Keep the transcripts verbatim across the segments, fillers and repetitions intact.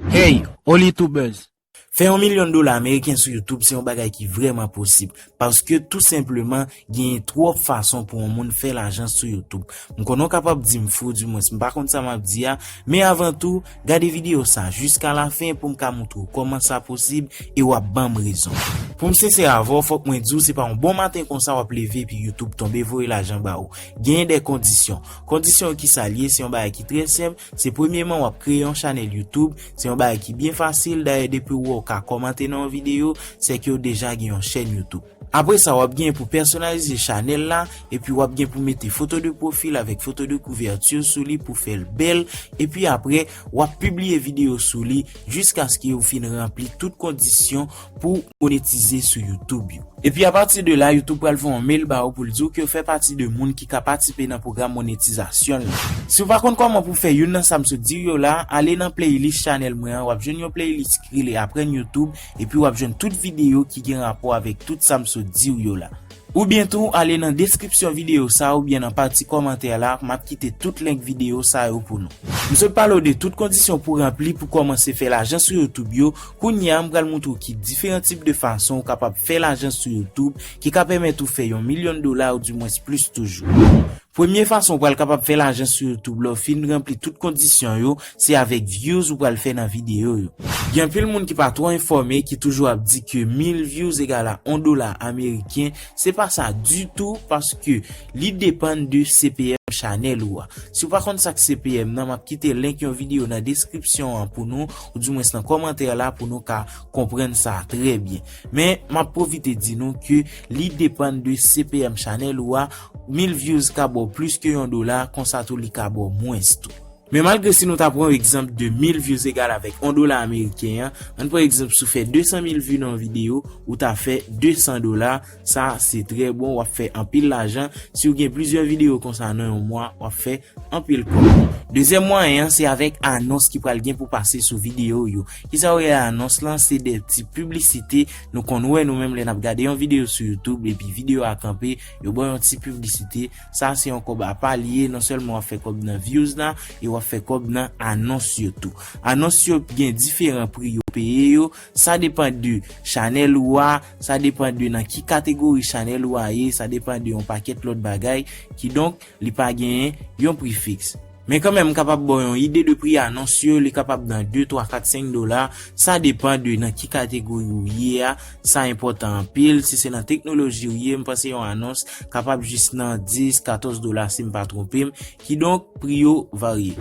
Hey, all YouTubers! Fè yon milyon dola ameriken sou YouTube se yon bagay ki vrèman posib, paske tou senpleman genyen twòp fason pou yon moun fè lajan sou YouTube. M konnen w kapab di m fou, dimwens m pa konn sa m ap di a, men avan tou, gade videyo sa jiska lafen pou m ka montre w kòman sa posib e w ap ban m rezon. Pou m sensè avè w, fòk mwen di w se pa yon bon maten konsa w ap leve epi YouTube tonbe voye lajan ba ou. Genyen de kondisyon. Kondisyon yo ki sa l ye, se yon bagay ki trè senp, se premyeman w ap kreye yon chanèl YouTube, se yon bagay ki byen fasil, dayè depi w wè w ka kòmante nan yon videyo, se ke w deja gen yon chèn YouTube. Apre sa, w ap gen pou pèsonalize chanèl la, epi w ap gen pou mete foto de pwofil avèk foto de kouvèti sou li pou fè l bèl, epi apre, w ap pibliye videyo sou li jiskaske ou fin ranpli tout kondisyon pou monetize sou YouTube yo. Epi apati de la, YouTube pral voye yon mail ba ou pou l di w ke w fè pati de moun ki ka patisipe nan pwogram monetizasyon l la. Si w pa konn kòman pou fè youn nan sa m sot di w yo la, ale nan playlist chanèl mwen an, w ap jwenn yon playlist ki rele Aprann YouTube, epi w ap jwenn tout videyo ki gen rapò avèk tout sa m sot di w yo la. Oubyen tou, ale nan deskripsyon videyo sa oubyen nan pati kòmantè la, m ap kite tout link videyo sa yo pou nou. M sot pale w de tout kondisyon pou ranpli pou kòmanse fè lajan sou YouTube yo. Kounye a, m pral montre w ki diferan tip de fason ou kapab fè lajan sou YouTube ki ka pèmèt ou fè yon milyon dola ou dimwens plis toujou. Premye fason ou pral kapab fè lajan sou YouTube lè w fin ranpli tout kondisyon yo, se avèk views ou pral fè nan videyo yo. Gen anpil moun ki pa twò enfòme ki toujou ap di ke mil views egal a yon dola ameriken. Se pa sa ditou, paske li depann de C P M chanèl ou a. Si w pa konn sa k C P M nan, m ap kite link yon videyo nan deskripsyon an pou nou, ou dimwens nan kòmantè la pou nou ka konprann sa trè byen. Men, m ap pwofite di nou ke li depann de C P M chanèl ou a, mil views ka ba w plis ke yon dola, konsa tou li ka ba w mwens tou. Men malgre si nou ta pran yon egzanp de mil views egal avèk yon dola ameriken an, ann pran egzanp si w fè de san mil vi nan yon videyo, ou ta fè de san dola, sa se trè bon, w ap fè anpil lajan. Si w gen plizyè videyo konsa nan yon mwa, w ap fè anpil kòb. Dezyèm mwayen an, se avèk anons ki pral gen pou pase sou videyo yo. Kisa w rele anons lan? Se de ti piblisite nou konn wè nou menm lè n ap gade yon videyo sou YouTube, epi videyo a kanpe, yo ba w yon ti piblisite. Sa se yon kòb apa li ye, non sèlman w ap fè kòb nan views la, e w ap fè kòb nan anons yo tou. Anons yo gen diferan pri yo peye yo, sa depann de chanèl ou a, sa depann de nan ki kategori chanèl ou a ye, sa depann de yon pakèt lòt bagay, kidonk li pa genyen yon pri fiks. Men kanmenm, m kapab ba w yon ide de pri anons yo, li kapab nan de, twa, kat, senk dola, sa depann de nan ki kategori ou ye a, sa enpòtan anpil, si se nan teknoloji ou ye, m panse yon anons kapab jis nan dis, katòz dola si m pa twonpe m, kidonk pri yo varye.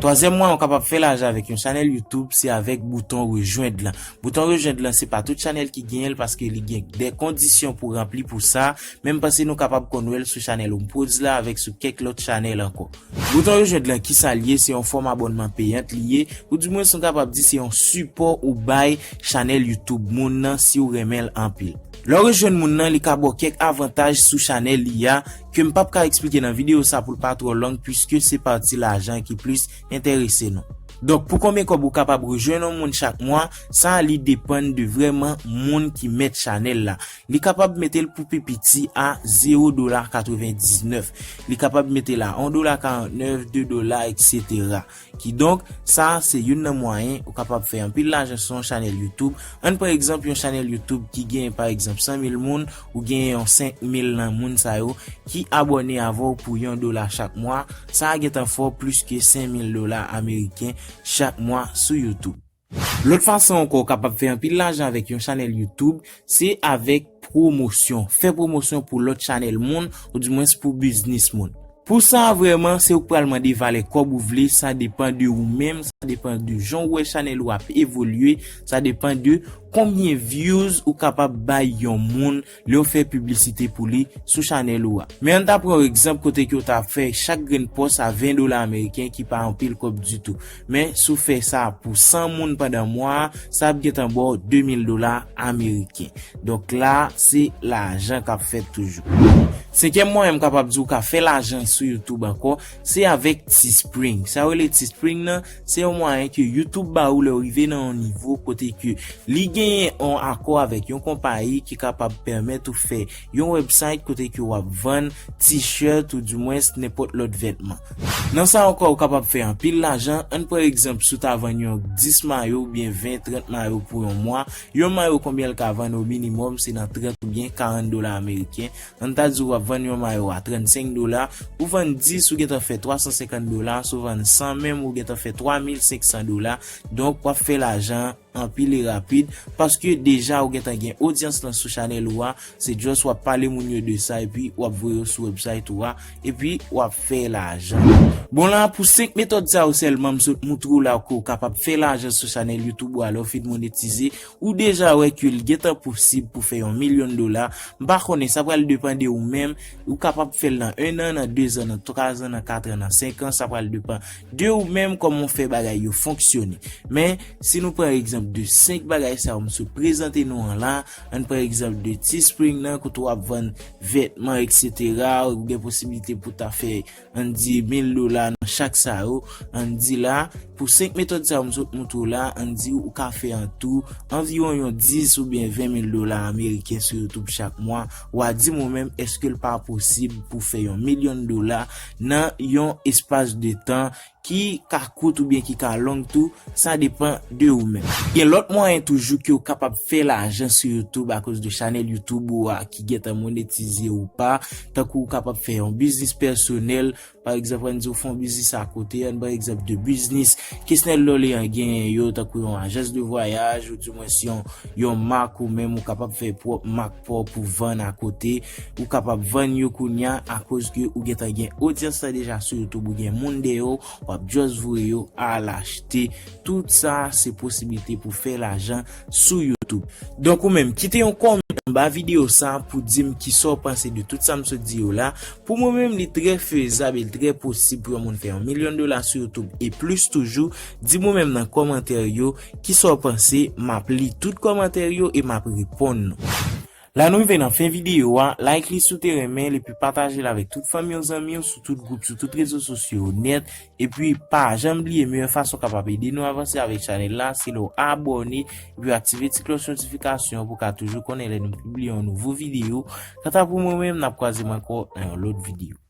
Twazyèm mwayen ou kapab fè lajan avèk yon chanèl YouTube, se avèk bouton rejwenn lan. Bouton rejwenn lan, se pa tout chanèl ki genyen l paske li gen de kondisyon pou ranpli pou sa, men m panse nou kapab konn wè l sou chanèl Homepage la avèk sou kèk lòt chanèl ankò. Bouton rejwenn lan, kisa l ye? Se yon fòm abònman peyant li ye, ou dimwens nou kapab di se yon sipò ou bay chanèl YouTube moun nan si w renmen l anpil. Lè w rejwenn moun nan, li ka ba w kèk avantaj sou chanèl li a, ke m p ap ka eksplike nan videyo sa pou l pa twò long, piske se pati lajan ki plis enterese nou. Donk, pou konbyen kòb ou kapab rejwenn yon moun chak mwa, sa li depann de vrèman moun ki mèt chanèl la. Li kapab mete l pou pi piti a zewo dola katrevendiznèf. Li kapab mete l a yon dola karantnèf, de dola, etsetera. Kidonk, sa se youn nan mwayen ou kapab fè anpil lajan sou yon chanèl YouTube. Ann pran egzanp yon chanèl YouTube ki gen, pa egzanp, san mil moun, ou gen yon senk mil nan moun sa yo ki abòne avè w pou yon dola chak mwa. Sa a gentan fè w plis ke senk mil dola ameriken chak mwa sou YouTube. Lòt fason ankò ou kapab fè anpil lajan avèk yon chanèl YouTube, se avèk pwomosyon. Fè pwomosyon pou lòt chanèl moun, oudimwens pou biznis moun. Pou sa a vrèman, se ou k pral mande valè kòb ou vle, sa depann de ou menm, sa depann de jan ou wè chanèl ou ap evolye, sa depann de konbyen views ou kapab bay yon moun lè w fè piblisite pou li sou chanèl ou a. Men ann ta pran yon egzanp kote ke w ta fè chak grenn pòs a ven dola ameriken ki pa anpil kòb ditou. Men si w fè sa pou san moun pandan mwa a, sa ap gentan ba w de mil dola ameriken. Donk la, se lajan k ap fèt toujou. Senkyèm mwayen m kapab di w ka fè lajan sou YouTube ankò, se avèk Teespring. Sa yo rele Teespring nan, se yon mwayen ke YouTube ba ou lè w rive nan yon nivo kote ke li genyen yon akò avèk yon konpayi ki kapab pèmèt ou fè yon website kote ke w ap vann t-shirt ou dimwens nenpòt lòt vètman. Nan sa ankò, ou kapab fè anpil lajan. Ann pran egzanp, si w ta vann yon dis mayo oubyen ven, trant mayo pou yon mwa, yon mayo konbyen l ka vann o minimòm, se nan trant oubyen karant dola ameriken. Ann ta di w ap vann yon mayo a trannsenk dola, ou vann dis, ou gentan fè twa san senkant dola, si w vann san menm, ou gentan fè twa mil senk san dola. Donk, w ap fè lajan anpil e rapid, paske deja ou gentan gen odyans lan sou chanèl ou a, se just w ap pale moun yo de sa, epi w ap voye yo sou website ou a, epi w ap fè lajan. Bon, la, pou senk metòd sa yo sèlman, m sot moutre w la ke w kapab fè lajan sou chanèl YouTube ou a lè w fin monetize, ou deja wè ke l gentan posib pou fè yon milyon dola. M pa konnen, sa pral depann de ou menm, ou kapab fè l nan en an, nan de zan, nan twa zan, nan kat an, nan senk an, sa pral depann de ou menm kòman w fè bagay yo fonksyone. Men, si nou pran egzanp de senk bagay sa yo m sot prezante nou an la, ann pran egzanp de Teespring nan, kote w ap vann vètman, etsetera, ou gen posiblite pou ta fè, ann di, mil dola nan chak sa yo. Ann di la, pou senk metòd sa yo m sot moutre w la, ann di ou ka fè an tou anviwon yon dis oubyen ven mil dola ameriken sou YouTube chak mwa. W a di mwen menm, èske l pa posib pou fè yon milyon dola nan yon espas de tan ki ka kout oubyen ki ka long tou, sa depann de ou menm. Gen lòt mwayen toujou ke w kapab fè lajan sou YouTube akoz de chanèl YouTube ou a ki gentan monetize ou pa, tankou w kapab fè yon biznis pèsonèl, pa egzanp, ann di w fè yon biznis akote, ann pran egzanp de biznis Kesnel Lorlean genyen yo, tankou yon ajans de vwayaj, ou dimwens yon, yon mak, ou menm ou kapab fè pwòp mak pa w pou vann akote, ou kapab vann yo kounya akoz ke ou gentan gen odyans la deja sou YouTube, ou gen moun dèyè w, w ap just voye yo al achte. Tout sa se posiblite pou fè lajan sou YouTube. Donk ou menm, kite yon kòmantè anba videyo sa pou di m kisa w panse de tout sa m sot di yo la. Pou mwen menm, li trè fezab e li trè posib pou yon moun fè yon milyon dola sou YouTube e plis toujou. Di mwen menm nan kòmantè yo kisa w panse, m ap li tout kòmantè yo e m ap reponn nou. La nou rive nan fen videyo a, like li si w te renmen l epi pataje l avèk tout fanmi w, zanmi w, sou tout gwoup, sou tout rezo sosyo yo nèt. Epi pa janm bliye, meyè fason w kapab ede nou avanse avèk chanèl la, se lè w abòne, epi w aktive ti klòch notifikasyon an pou w ka toujou konnen lè nou pibliye yon nouvo videyo. Kanta pou mwen menm, n ap kwaze m ankò nan yon lòt videyo.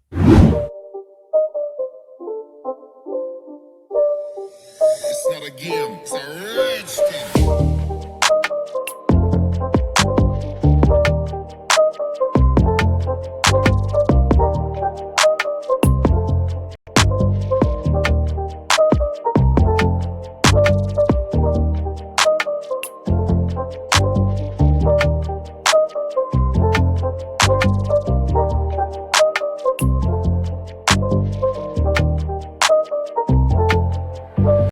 It's not a game, it's a rich thing.